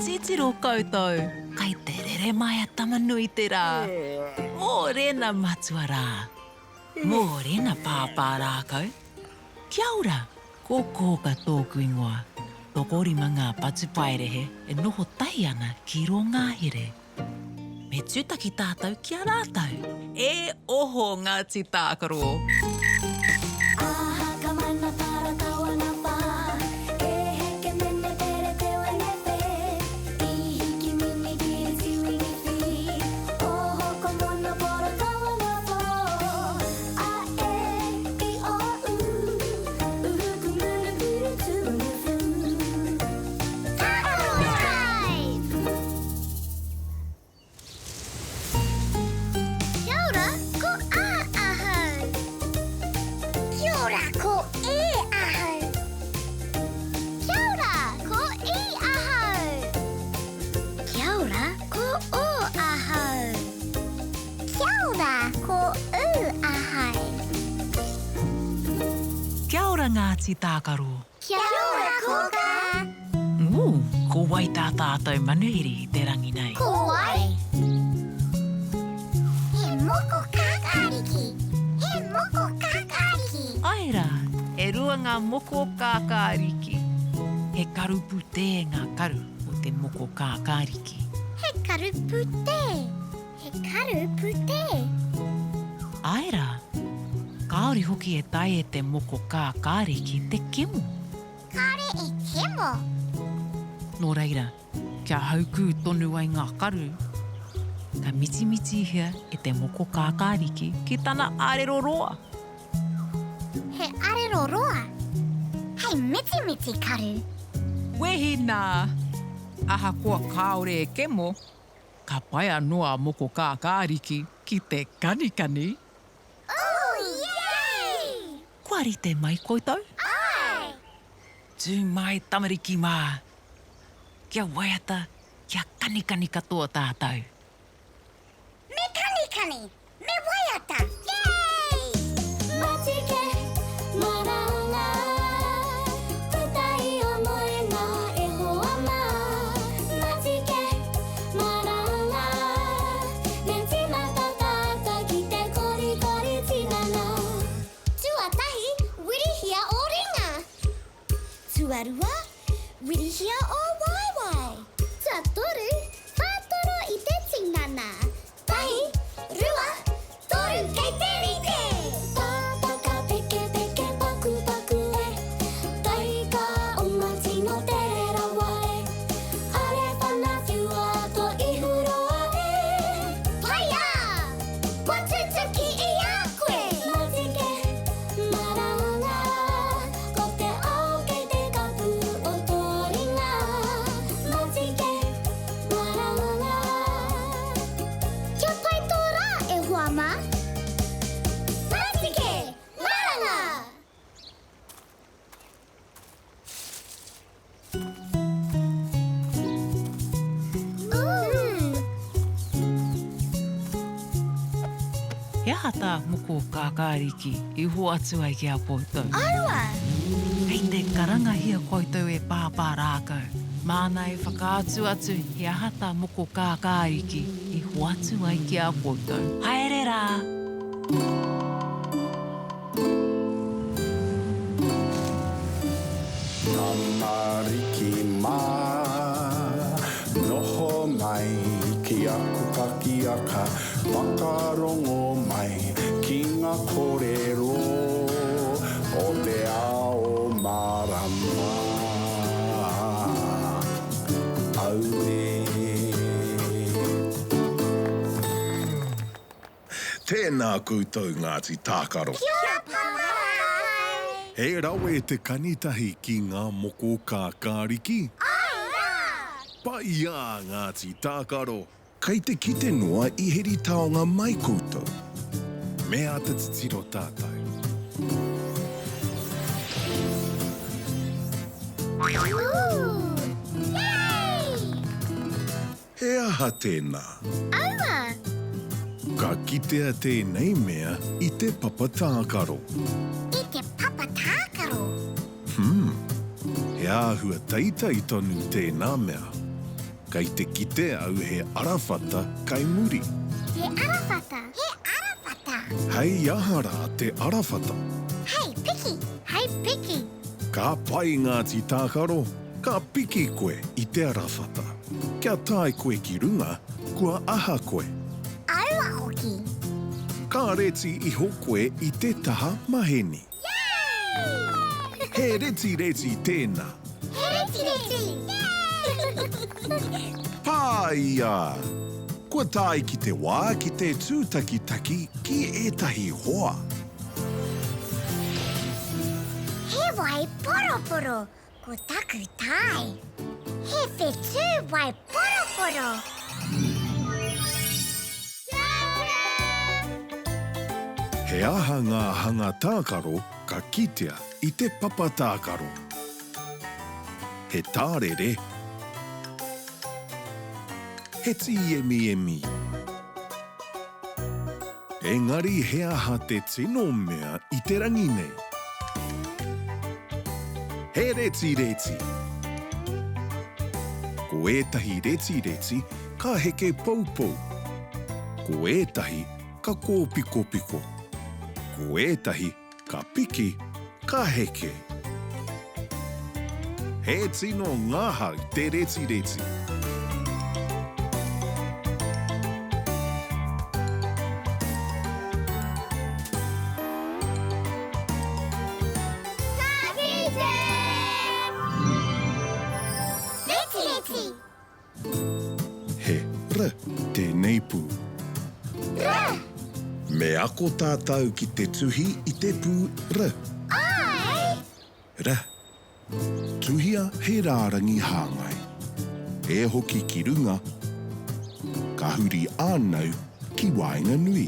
Titiro koutou, kai te rere mai a Tama-nui-te-rā. Mōrena matua rā. Mōrena pāpā rākau. Kia ora, ko Kōka tōku ingoa. Tokorima ngā patupaiarehe e noho tahi ana ki rō ngahere. Me tūtaki tātou ki a rātou. E oho Ngāti Tākaro! Kia ora, ko A ahau. Kia ora, ko E ahau. Kia ora, ko I ahau. Kia ora, ko O ahau. Kia ora, ko U ahau. Kia ora Ngāti Tākaro. Kia ora Kōkā. Ū, ko wai tā tātou manuhiri i te rangi nei? Ko wai? He moko kākāriki! He moko kākāriki! Āe rā, e rua ngā moko kākāriki. He karu pūtē ngā karu o te moko kākāriki. He karu pūtē! He karu pūtē. Āe rā, kāore hoki e taea e te moko kākāriki te kemo. Kāore e kemo. Nō reira, kia haukū tonu ai ngā karu, ka mitimitihia e te moko kākāriki ki tana arero roa. He arero roa. Hei mitimiti karu. Wehi nā! Ahakoa kāore e kemo, Ka pai anō a Moko Kākāriki ki te kanikani. Ooh yay! Kua rite mai koutou? Āe! Tū mai tamariki mā! Kia waiata, kia kanikani katoa tātou. Me kanikani! Me waiata! Yay! Matike, maranga, puta i o moenga e hoa mā. Matike, maranga, me tīmata tātou ki te korikori tinana. Tuatahi, wirihia ō ringa. Tuarua, wirihia ō waewae. Tuatoru, whātoro i te tinana. Tahi, rua, toru, kei te rite! Pāpaka pekepeke pakupaku e Taika oma tino tere rawa e Are whana whiua to ihu roa e Pai ā! Kua tutuki i a koe! Matike, maranga, ko te ao kei te kapu o tō ringa Matike, maranga. Kia pai tō rā, e hoa mā! Matike! Maranga! He aha tā Moko Kākāriki i hoatu ai ki a koutou? Aua! Kei te karangahia koutou e Pāpā Rākau. Māna e whakaatu atu he aha tā Moko Kākāriki i hoatu ai ki a koutou. Haere rā! Tamariki mā, noho mai ki aku pakiaka, whakarongo mai ki ngā kōrero o te ao mārama. Auē. Tēnā koutou Ngāti Tākaro. Kia ora Pāpā! He rawe te kanitahi ki ngā moko kākāriki. Āe rā! Pai ā Ngāti Tākaro. Kei te kite noa i heri taonga mai koutou. Me āta titiro tātou. Ooh! Yay! He aha tēnā? Aua! Ka kitea tēnei mea i te papa tākaro. I te papa tākaro? Hmm. He āhua teitei tonu tēnā mea. Kei te kite au he arawhata kei muri. He arawhata! He arawhata! Hei aha rā te arawhata? Hei piki! Hei piki! Ka pai Ngāti Tākaro, ka piki koe i te arawhata. Kia tae koe ki runga, kua aha koe? Aua hoki! Ka reti iho koe i te taha maheni. Yay! He retireti tēnā. He retireti! Yay! Pāia! Kua tae ki te wā ki te tūtakitaki ki ētahi hoa. He wai poroporo ko taku tae. He whetū wai poroporo. He aha ngā hanga tākaro ka kitea i te papa tākaro? He tārere. He tīemiemi. Engari he aha te tino mea i te rangi nei? He retireti. Ko ētahi retireti ka heke poupou. Ko ētahi ka kōpikopiko. Ko ētahi ka piki, ka heke. He tino ngahau te retireti. Ka kite! Retireti! He r tēnei pū. R! Me ako tātou ki te tuhi i te pū r. Āe! R. Tuhia he rārangi hāngai. E hoki ki runga, ka huri ānau ki waenganui.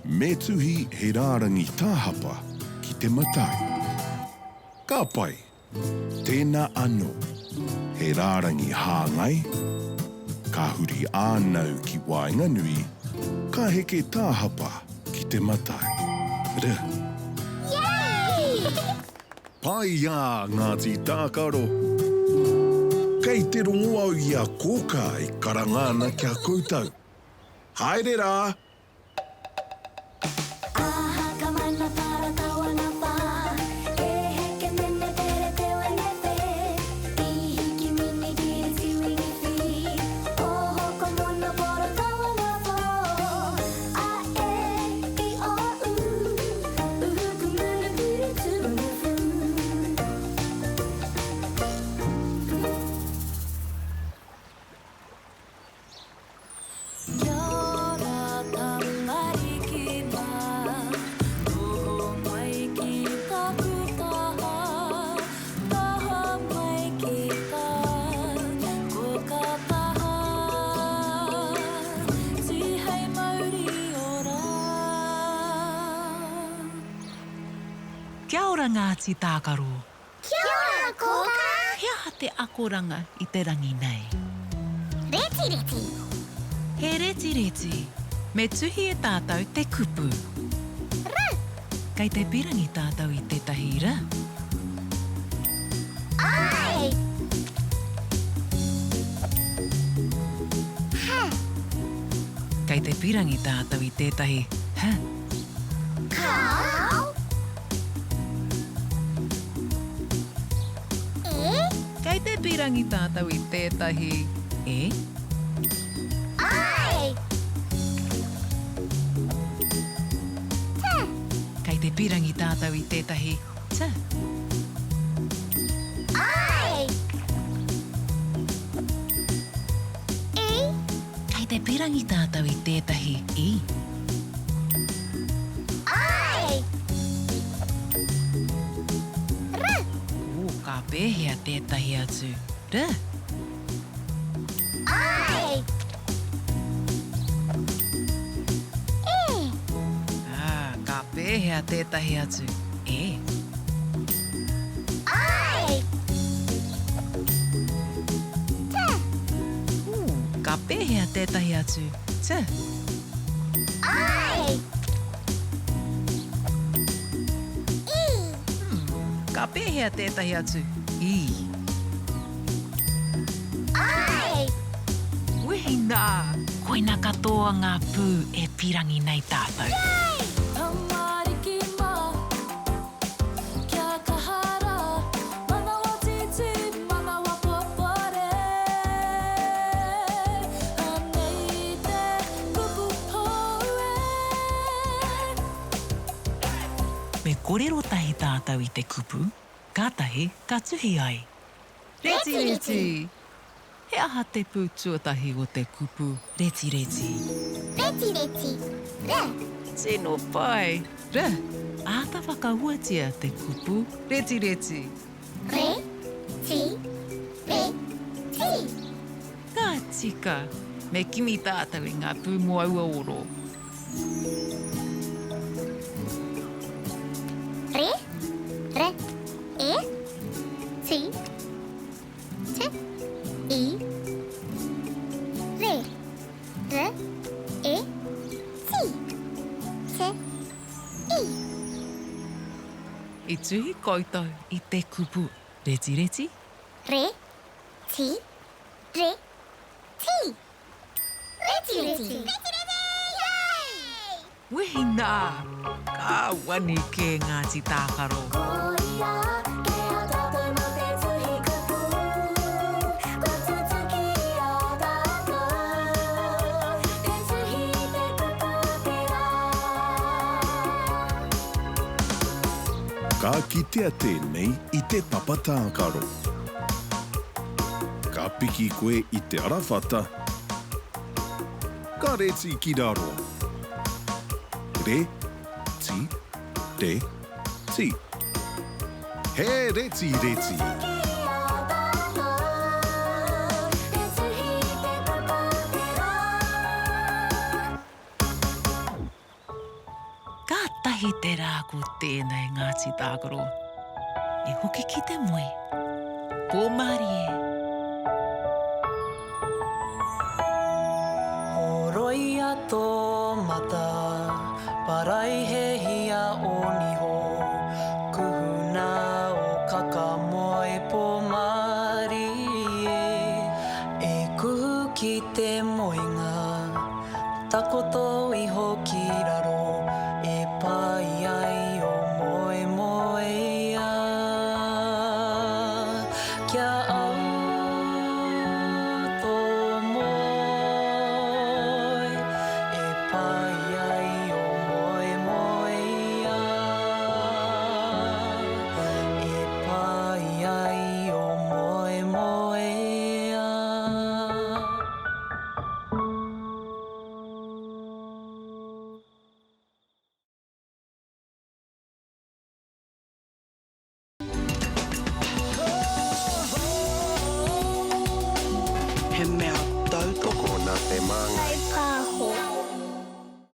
Me tuhi he rārangi tāhapa ki te matau. Ka pai! Tēnā anō, he rārangi hāngai, ka huri ānau ki waenganui, ka heke tāhapa ki te matau. R. Yay! Pai ā Ngāti Tākaro! Kei te rongo au i a Kōkā e karanga ana ki a koutou. Haere rā! Kia ora tamariki mā, noho mai ki taku taha, taha mai ki tā koka taha, tihei mauri ora. Kia ora Ngāti Tākaro. Kia ora, Kōkā! He aha te akoranga i te rangi nei? Retireti. He retireti. Me tuhi e tātou te kupu. R. Kei te pirangi tātou i tētahi r. I. H. Kei te pirangi tātou i tētahi h. Kāo. E. Kei te pīrangi tātou i tētahi e. I. T. Kei te pīrangi tātou i tētahi t. I. E. Kei te pīrangi tātou i tētahi i. I. R. Ō, ka pēhea tētahi atu r? I. E. Ā, ka pēhea tētahi atu e? I. T. Ō, ka pēhea tētahi atu t? I. E. Ka pēhea tētahi atu i? I. Koina katoa ngā pū e pīrangi nei tātou. Tamariki mā, kia kaha rā, manawa tītī, manawa popore. Anei te kupu hou e. Me kōrero tahi tātou i te kupu, kātahi ka tuhi ai. Retireti! He aha te pū tuatahi o te kupu retireti? Retireti, re. Tino pai! Re. Āta whakahuatia te kupu retireti. Re, ti, re, ti. Ka tika! Me kimi tātou i ngā pū mō aua oro. Re, re, e, ti, T, I, R, R, E, T, T, I. I tuhi koutou i te kupu retireti? Re, ti, re, ti. Retireti! Wehi nā! Ka wani kē Ngāti Tākaro. Koia kē a tātou mā te tuhi kupu, kua tutuki i a tātou, te tuhi te kupu te rā. Ka kitea tēnei i te papa tākaro. Ka piki koe i te arawhata, Ka reti ki raro. Re, ti, re, ti. He reti reti. Kātahi te rā ko tēnei Ngāti Tākaro. E hoki ki te moe. Pō mārie. Horoia tō mata, paraihehia ō niho, kuhuna ō kaka moe pō mārie, e kuhu ki te moenga. Takoto iho ki raro e pai ai o moemoeā. Kia au tō moe e pai ai o moemoeā. E pai ai o moemoeā. He mea tautoko nā te māngai.